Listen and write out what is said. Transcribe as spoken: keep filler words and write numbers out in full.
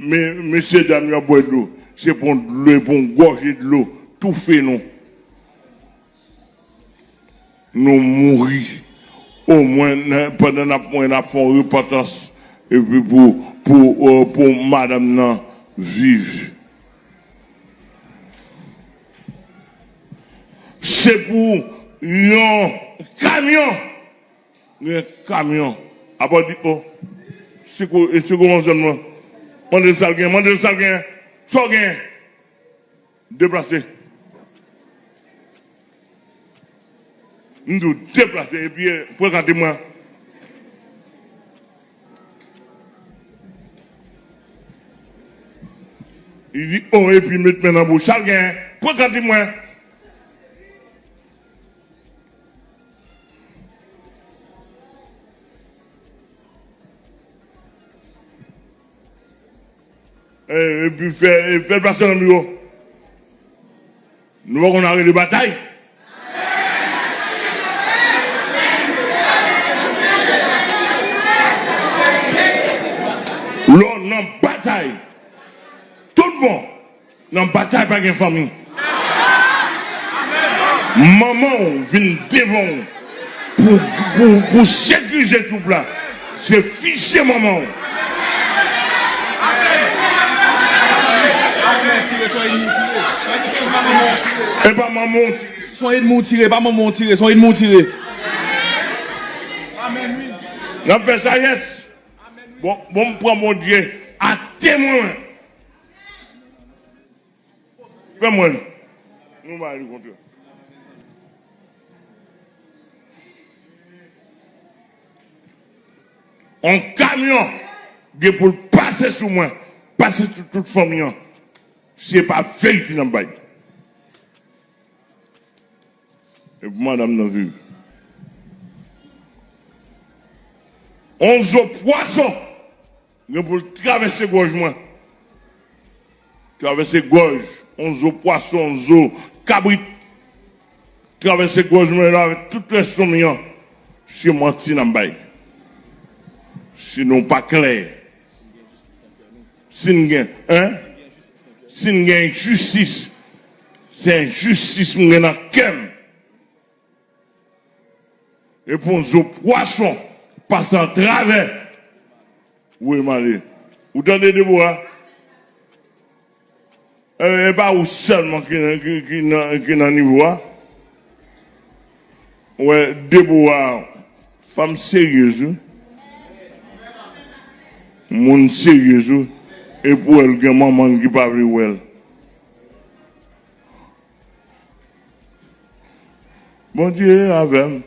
Me, mesye dam yo ap bwè dlo. Se pou yon dlo, pou yon gòje dlo toufe nou. Nou mouri. Omwen, nan, pandan n ap mouri, n ap fè yon repantans. Epi pou, pou, euh, pou madanm nan viv. Se pou yon kamyon. Gen kamyon. Apa w di, o, siko, e siko manzè m nan. Mande l sa l gen, mande l sa l gen. Sa w gen? Deplase. M di w deplase, epi, e, frekante mwen. Li di, o, epi met men nan bouch. Sa l gen? Frekante mwen. E, epi fè, e, fè l pase nan biwo. Nou pa konn arete batay. Lè w nan batay, tout bon. Nan batay pa gen fanmi. Manman w vin devan w pou, pou, pou sekirize twoup la. Se fisye manman w. E pa manman w. Se yon enmi w tire, pa manman w tire, se yon enmi w tire. N ap fè sa, yes. Bon, bon, m pran Bondye a temwen. Fè mwen. Nou ba li kontre. On kamyon gen pou l pase sou mwen, pase sou tout fanmi an. Se pa verite n ap bay. E pou madanm nan viv. On zo pwason. Gen pou l travèse gòj mwen. Travèse gòj, on zo pwason, on zo kabrit. Travèse gòj mwen la avèk tout rès fanmi an. Se manti n ap bay. Si nou pa klè. Si n gen, en? Si n gen enjistis, se enjistis m gen nan kè m. Epi yon zo pwason pase atravè. Wi, m ale. Ou tande, Debora? E, e pa ou sèlman ki, ki, ki nan, ki nan nivo a. Ou wè, Debora, fanm seryez, wi. Moun seryez, wi. E pou wè l gen manman l ki pa vle wè l. Bondye avè m.